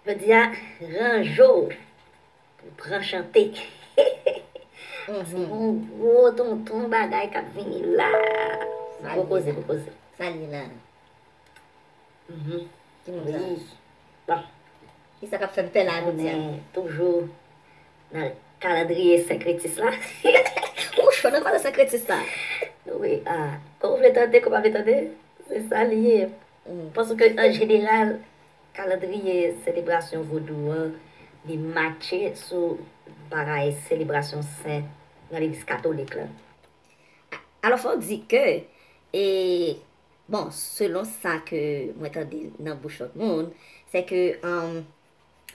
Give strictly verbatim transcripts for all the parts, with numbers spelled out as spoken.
Jodi a, range w pou pran chante. Paske gen yon gwo tonton bagay k ap vini la. Gwo koze, gwo koze. Sa li la? Mhm. Ki moun sa? Wi. Bon. Kisa k ap fè m pè la jodi a? Konnen toujou nan kalandriye senkretis la. Ou cho nan koze senkretis la? Wi, a. Kon w vle tande, kon w pa vle tande, se sa li ye. Paske an jeneral, kalandriye selebrasyon vodou an, li matche sou bagay selebrasyon sen nan legliz katolik la. Alò, fò w di ke, e, bon, selon sa ke mwen tande nan bouch lòt moun, se ke, um,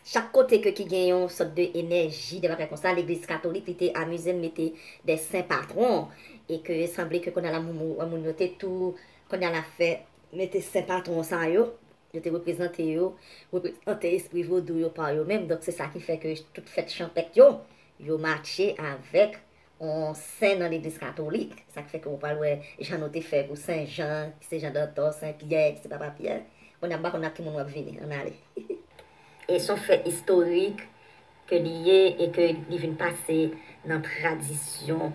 chak kote ke ki gen yon sòt de enèji, de bagay konsa, legliz katolik, li te amize l mete de sen patwon, e ke sanble ke kounye a la moun, moun yo te tou, kounye a la fè mete sen patwon sa yo, yo te reprezante yo, reprezante espri vodou yo pa yo menm. Donk, se sa ki fè ke tout fèt chanpèt yo, yo matche avèk yon sen nan legliz katolik. Sa k fè ke w pral wè jan nou te fè pou Sen Jan, ki se Jan Dantò, Sen Pyè, ki se Papa Pyè. Kounye a m pa konn ak ki moun w ap vini. Ann ale. E se yon fèt istorik ke li ye e ke li vin pase nan tradisyon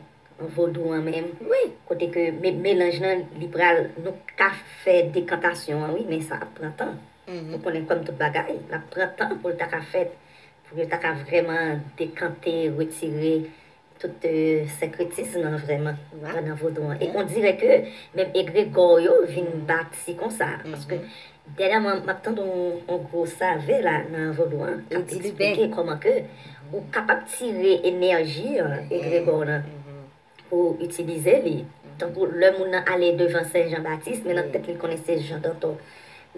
vodou an menm. Wi. Kote ke me-, melanj lan, li pral, nou ka fè dekantasyon an, wi, men sa ap pran tan. Mhm. Ou konnen kòm tout bagay, l ap pran tan pou l ta ka fèt, pou yo ta ka vrèman dekante, retire tout, euh, senkretis lan vrèman pandan vodou an. E on dirè ke menm egregò yo vin bati konsa. Paske dènyèman, m ap tande on, on gwo save la nan vodou an k ap eksplike kòman ke ou kapab tire enèji, euh, egregò w lan pou itilize li. Tankou lè moun nan ale devan Sen Jan Batis, men nan tèt li konnen se Jan Dantò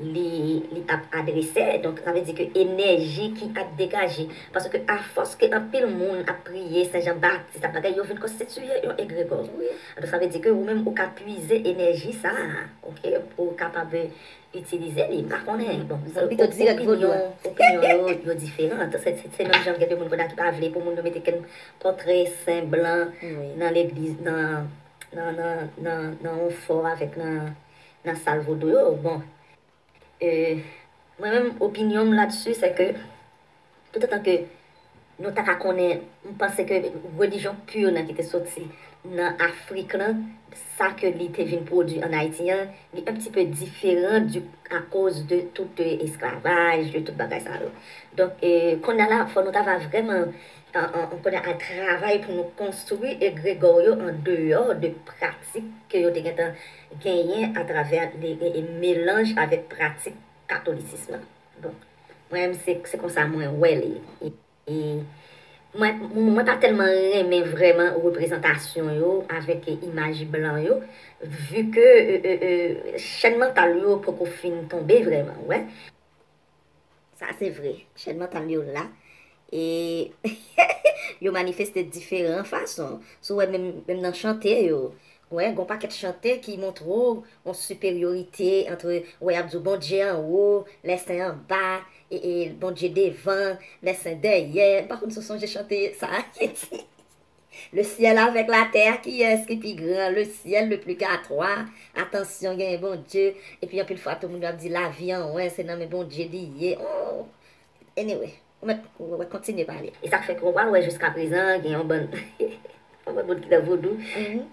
li, li ap adrese. Donk, sa vle di ke enèji ki ap degaje. Paske afòs ke anpil moun ap priye Sen Jan Batis, ap bagay, yo vin konstitiye yon egregò. Wi. Donk, sa vle di ke ou menm, ou ka pwize enèji sa a, oke, pou w kapab itilize li. M pa konnen. Bon, opinyon, opinyon yo, yo diferan. Se, se, se menm jan gen de moun kounye a ki pa vle pou moun yo mete kenn pòtre sen blan nan legliz, nan, nan, nan, nan, nan yon fò avèk nan, nan sal vodou yo. Bon, euh, mwen menm, opinyon m ladsi, se ke toutotan ke nou ta ka konnen, m panse ke relijyon pur nan ki te soti nan Afrik lan, sa ke li te vin pwodui ann Ayiti an, li un petit peu différent du, akoz de tout, euh, esklavaj, de tout bagay sa yo. Donk, euh, kounye a la, fò nou ta va vrèman, an, an, an, kounye a, al travay pou nou konstwi egregò yo an deyò de pratik ke yo te gentan genyen atravè le, e, e, melanj avèk pratik katolisis lan. Donk, mwen menm, se, se konsa mwen wè li. E, e mwen, mwen pa tèlman renmen vrèman reprezantasyon yo avèk, e, imaj blan yo, vi ke, e, e, e, chèn mantal yo poko fin tonbe vrèman, w wè. Sa se vre. Chèn mantal yo la. E yo manifeste diferan fason. Si w wè menm, menm nan chante yo, w wè, gon pakèt chante ki montre w yon siperyorite ant, w wè, y ap di w Bondye anwo, lèsen anba, e, e Bondye devan, lèsen dèyè. M pa konn si w sonje chante sa a ki di, le ciel avec la terre, kiyès ki pi gran? Le ciel, le purgatoire. Atansyon, genyen Bondye. Epi anpil fwa tou moun yo ap di lavi an wen, se nan men Bondye li ye. Oh! Anyway, ou mèt, ou mèt kontinye pale. E sa k fè ke w pral wè jiskaprezan, gen yon bann, yon bann moun ki nan vodou,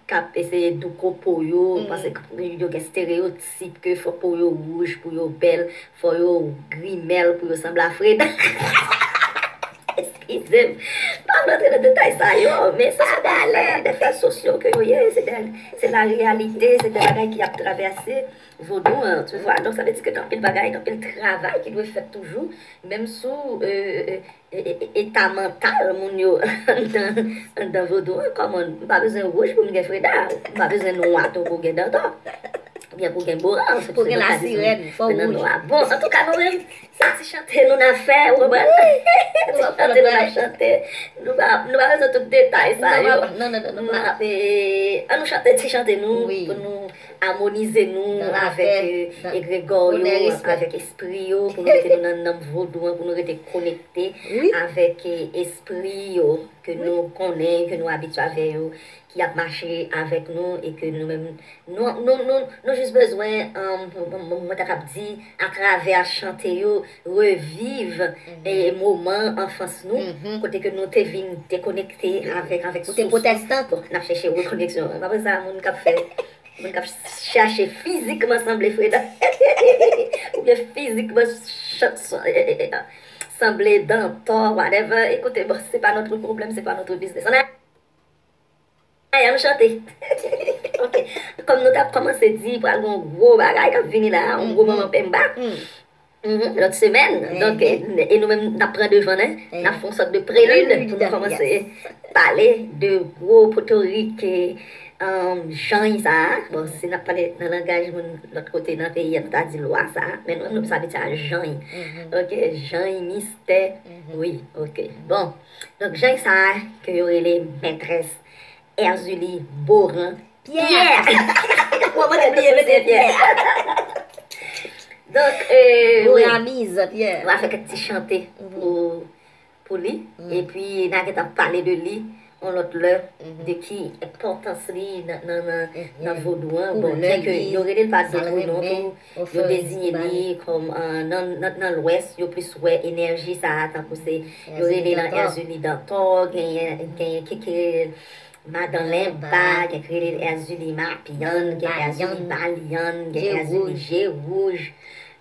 k ap eseye douko po yo, paske yo gen estereyotip ke fòk po yo wouj pou yo bèl, fò yo grimèl pou yo sanble a Freda. Eskize m. Pa vle antre nan detay sa yo, men se sou de fè, de fè sosyo ke yo ye, se de, se la reyalite, se de bagay ki ap travèse vodou an, tu vois. Donk, sa vle di ke gen anpil bagay, gen anpil travay ki dwe fèt toujou, menm sou, euh, euh, e, e, e, eta mantal moun yo anndan, anndan vodou an. Kòman, m pa bezwen wouj pou m gen Freda, m pa bezwen nwa tou pou gen Dantò. Oubyen pou gen Boran, se pou gen lasirèn, fò wouj. Bon, antouka, nou menm, se ti chante nou n ap fè, ou konprann? Ti chante nou n ap chante. Nou pa, nou pa bezwen tout detay sa yo. Non, non, non, non, non. N ap, e, ann nou chante ti chante nou, pou nou amonize nou avèk egregò yo, avèk espri yo, pou nou rete nou nan nanm vodou an, pou nou rete konekte avèk espri yo ke nou konnen, ke nou abitye avè yo, ki ap mache avèk nou e ke nou menm, nou, nou, nou, nou jis bezwen, mwen ta kab di, atravè chante yo, reviv e moman anfans nou, kote ke nou te vin dekonekte avèk, avèk sous nou. Bon, n ap chèche rekoneksyon. Apre sa, moun k ap fè, moun k ap chache fizikman sanble Freda, oubyen fizikman sanble Dantò, whatever. Ekoute, bon, se pa notre problème, se pa notre business. Ann al chante. Ok. Kòm nou t ap kòmanse di, pral gen yon gwo bagay k ap vini la, yon gwo manman penba. Mhm, lòt semèn. Donk, e, e nou menm, n ap pran devan, n ap fè yon sòt de prelid pou nou kòmanse pale de gwo potorik, e, um, jany sa a. Bon, si n ap pale nan langaj moun lòt kote nan peyi a, nou ta di lwa sa a. Men nou, nou plis abitye a jany. Ok, jany, mistè. Wi, ok. Bon, donk, jany sa a ke yo rele mètrès Erzulie Boran Pierre. Pierre. Kòman te bliye mete Pierre? Donk, e, wi. Boramise Pierre. Nou va fè kèk ti chante pou, pou li. Epi, n a gentan pale de li yon lòt lè, de ki enpòtans li nan, nan, nan, nan vodou an. Bon, byen ke yo rele l pa dòt non tou, yo deziye li kòm, e, nan, nan, nan Lwès, yo plis wè enèji sa a, tankou se, yo rele l Erzulie Dantò, genyen, genyen ki, ki rele l Madan Lenba, gen ki rele l Erzulie Mapyann, gen Erzulie Balyann, gen Erzulie Je Wouj.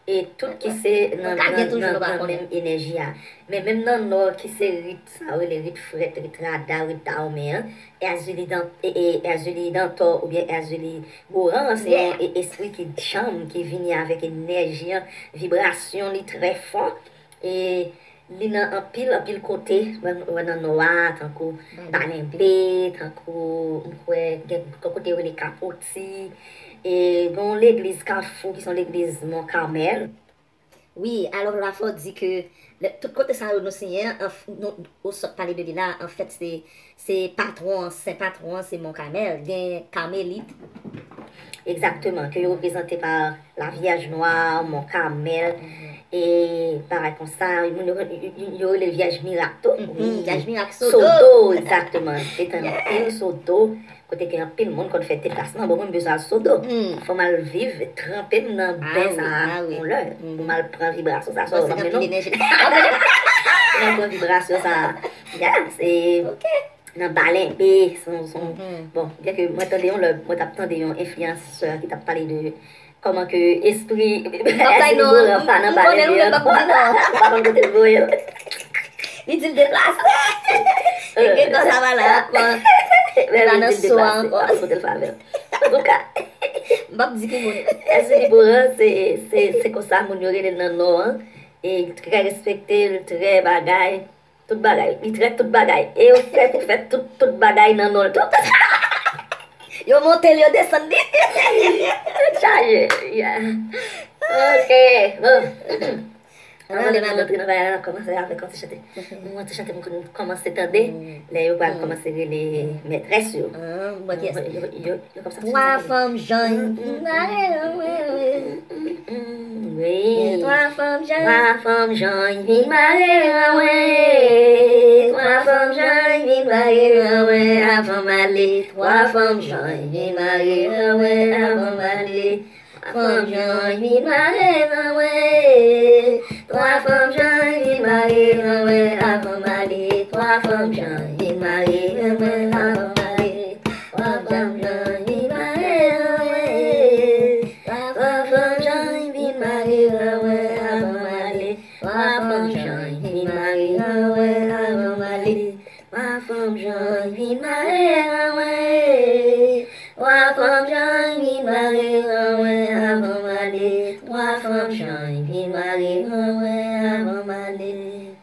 E tout ki se nan, nan, nan, nan menm enèji a. Men menm nan Nò, ki se rit sa yo rele rit frèt, rit rada, rit dawonmen an, Erzulie Dan-, e, e, Erzulie Dantò oubyen Erzulie Boran an, se yon e-, espri ki djanm, ki vini avèk enèji an, vibrasyon li trè fò. E li nan anpil, anpil kote, wè, wè nan Nò a, tankou Balenbe, tankou, m kwè, gen yon kote yo rele Kapoti, e gen yon legliz Kafou, ki se yon legliz Mont Carmel. Wi, alò, la fò di ke lè, tout kote sa yo nou siyen an, an f-, nou, ou sot pale de li la, anfèt, se, se patwon an, sen patwon an, se Mont Carmel. Gen Kamelit. Egzakteman, ke yo reprezante pa Lavyèj Nwa, Mont Carmel, e bagay konsa. Moun yo, yo, yo rele l Vyèj Mirak tou. Wi. Vyèj Mirak, Sodo. Sodo, egzakteman. Se te anpil Sodo, kote ke anpil moun konn fè deplasman. Bon, mwen, m bezwen al Sodo. Fò m al viv, tranpe m nan ben sa a, yon lè. Pou m al pran vibrasyon sa a. Pou m al pran vibrasyon sa a. Yes, e nan Balenbe, se yon, se yon, bon, byen ke mwen tande yon lè, mwen t ap tande yon enfliyansè ki t ap pale de kòman ke espri Erzulie Boran pa nan Balenbe ankò. M pa konn kote l voye l. Li di l deplase. E gen tan sa pa la ankò. Li pa nan so a ankò. M pa konn kote l favè. Antouka, m p ap di ki moun. Erzulie Boran, se, se, se konsa moun yo rele l nan Nò an. E trè respekte l, trè bagay. Tout bagay. Li trè tout bagay. E yo fè pou fè tout, tout bagay nan non l tou. Yo monte l, yo desann li. Tout chaje. Yeah. Ok. Bon. Anvan de m antre nan bagay la, n ap kòmanse avèk yon ti chante. Yon ti chante pou nou kòmanse tande. Lè yo pral kòmanse rele mètrès yo. Yo, yo, yo, yo kòmanse. Twa fanm jany vin mare nan mwen. Wi. Twa fanm jany. Twa fanm jany vin mare nan mwen. Twa fanm jany vin mare nan mwen avan m ale. Twa fanm jany vin mare nan mwen avan m ale. Twa fanm jany vin mare nan mwen. Twa fanm jany vin mare nan mwen avan m ale. Twa fanm jany vin mare nan mwen avan m ale. Twa fanm jany vin mare nan mwen. Twa fanm jany vin mare nan mwen avan m ale. Twa fanm jany vin mare nan mwen avan m ale. Twa fanm jany vin mare nan mwen. Twa fanm jany vin mare nan mwen avan m ale. Twa fanm jany vin mare nan mwen avan m ale.